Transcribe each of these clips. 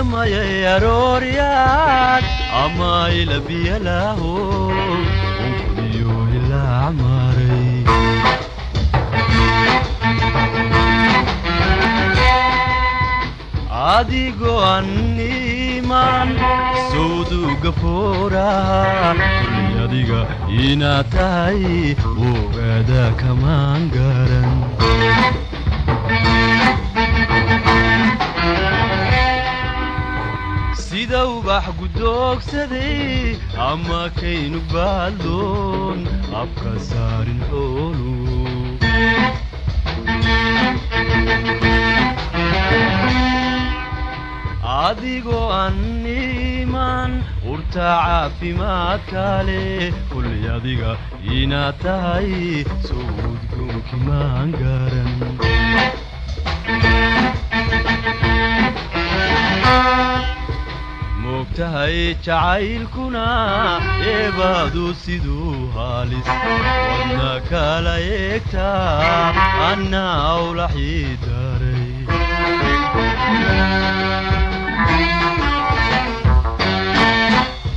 Ilamayay arooryaad ama ilabiyalaaho unkudiyo ilaa maray. Adigoo aan iimaan sawduga fooraha kulli adiga inaad tahay ogaada kamaan garan. Sida ubax gudoogsaday ama kaynu baadloon afka saarin xoolu. Adigoo aan iimaan urta caafimaadka leh kulli adiga inaad tahay sowdgoonki maan garan. Moogtahay jacaylkuna eebaadu siduu halis wadna kala eegtaa anna awlaxii daray.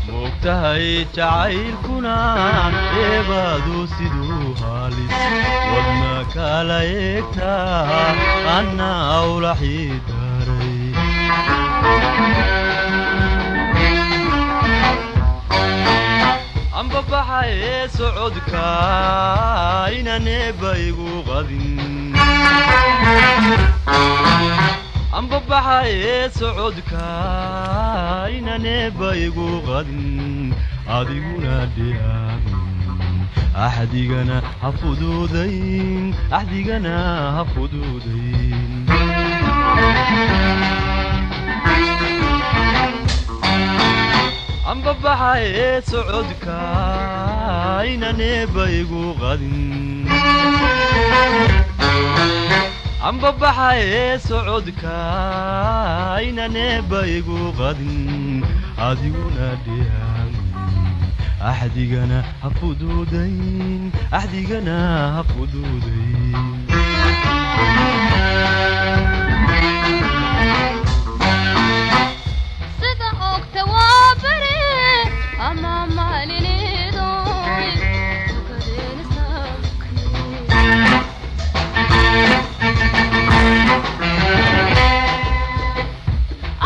Moogtahay jacaylkuna eebaadu siduu halis wadna kala eegtaa anna awlaxii daray. Ambabaxaye socodka inaan eebba igu qadin. Ambabaxaye socodka inaan eebba igu qadin adiguna dhiyaamin axdigana ha fuduudayn axdigana ha fuduudayn. Ambabaxaye socodka inaan eebba igu qadin. Ambabaxaye socodka inaan eebba igu qadin adiguna dhiyaamin axdigana ha fuduudayn axdigana ha fuduudayn. Sida ogta waa beri ama maalinidoy tukadeen islaamkii.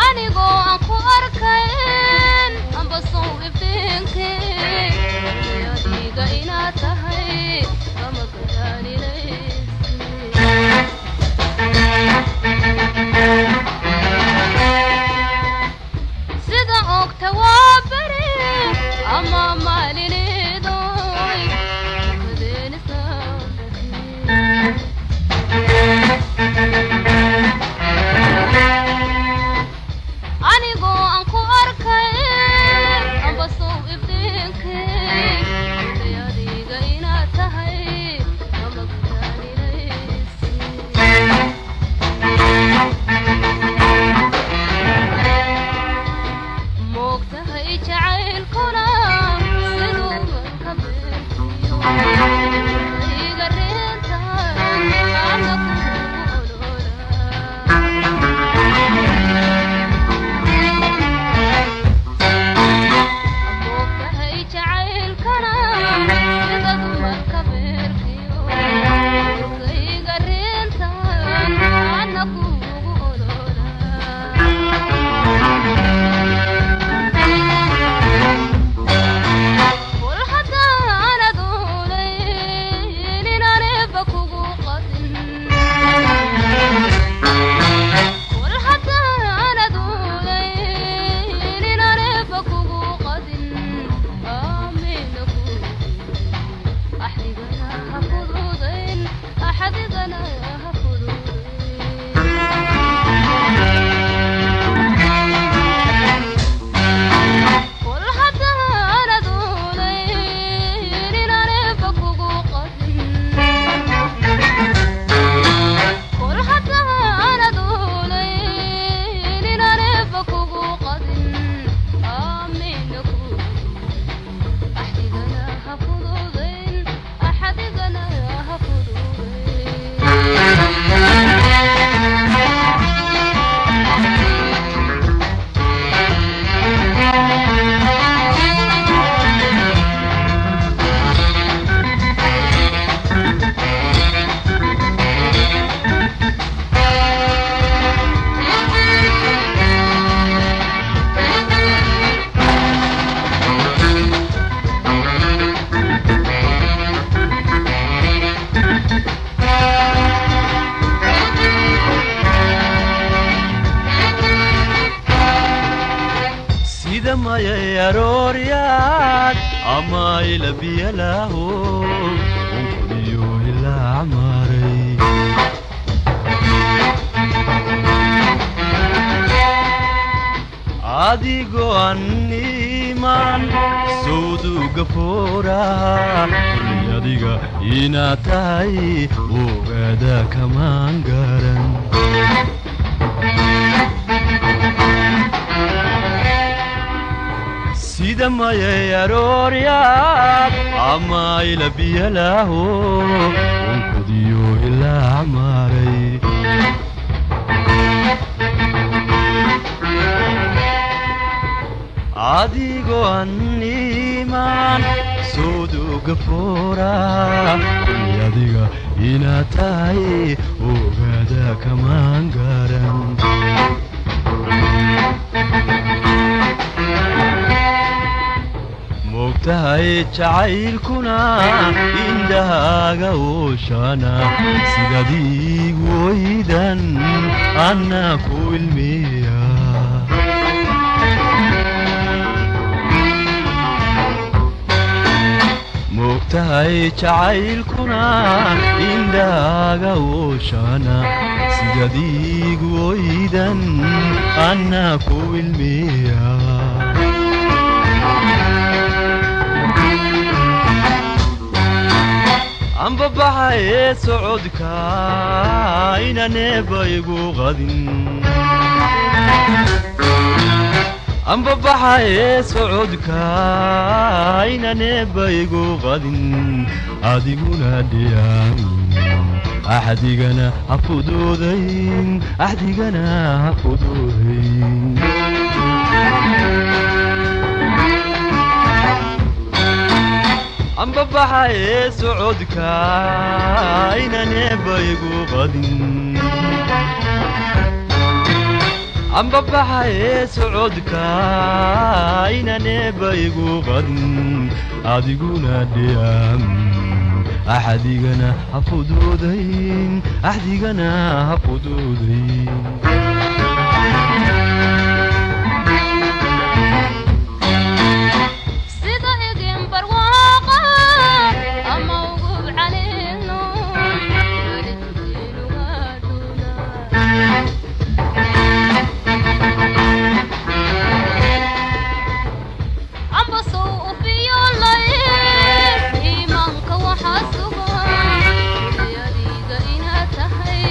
Anigoo aan ku arkayn amba sow iftiinkii adiga inaad tahay kama garaaninaysi. Sida mayay arooryaad ama ilabiyalaaho unkodiyo ilaa maray. Adigoo aan iimaan sawduga fooraha kulli adiga inaad tahay ogaada kamaan garan. Sida mayay arooryaad ama ilabiyalaaho unkodiyo ilaa maray. Adigoo aan iimaan sawduga fooraha kulli adiga inaad tahay ogaada kamaan garan. Moogtahay jacaylkuna indhahaaga ooshana sidaad iigu oydan anna ku ilmiya. Moogtahay jacaylkuna indhahaaga ooshana sidaad iigu oydan anna ku ilmiya. Ambabaxaye socodka inaneeba igu qadin. Ambabaxaye socodka inaneeba igu qadin adiguna dhiyaamin axdigana ha fuduudayn axdigana ha fuduudayn. Ambabaxaye socodka inaneeba igu qadin. Ambabaxaye socodka inaneeba igu qadin adiguna dhiyaamin axdigana ha fuduudayn axdigana ha fuduudayn. Sida idin barwaaqa ama ugub caleeno welidkiinuga dhuna. Amba sow ufiyolay iimaanka waxaa sugan adiga inaad tahay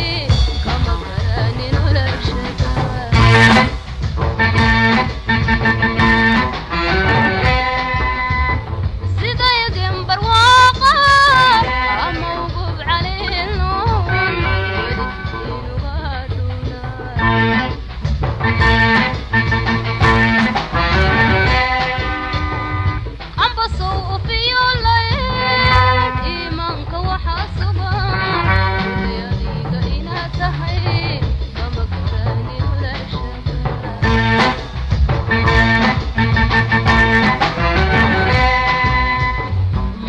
kama garanin olashada. Sida idin barwaaqa ama ugub caleeno welidkiinuga dhuna. Amba sow ufiyolay iimaanka waxaa sugan adiga inaad tahay kama garanin olashada.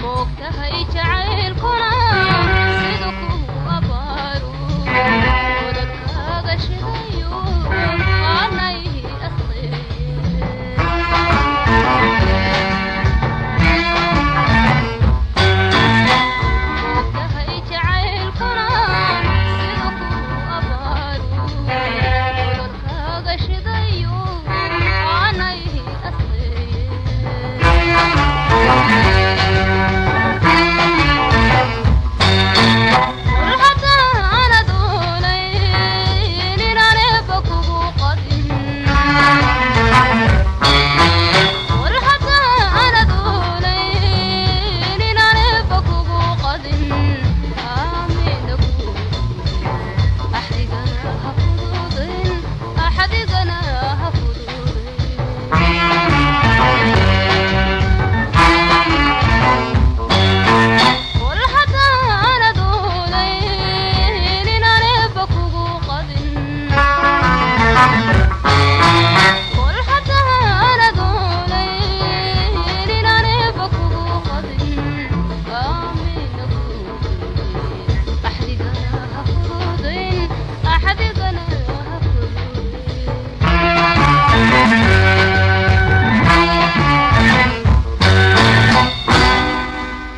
Moogtahay jacaylkuna sida kugu abaaru ololkaaga shidayo aanayhi asqeeye. Moogtahay jacaylkuna sida kugu abaaru ololkaaga shidayo aanayhi asqeeye. Axdigana ha fuduudin. Qol haddaan doonayn inaan eebba kugu qadin.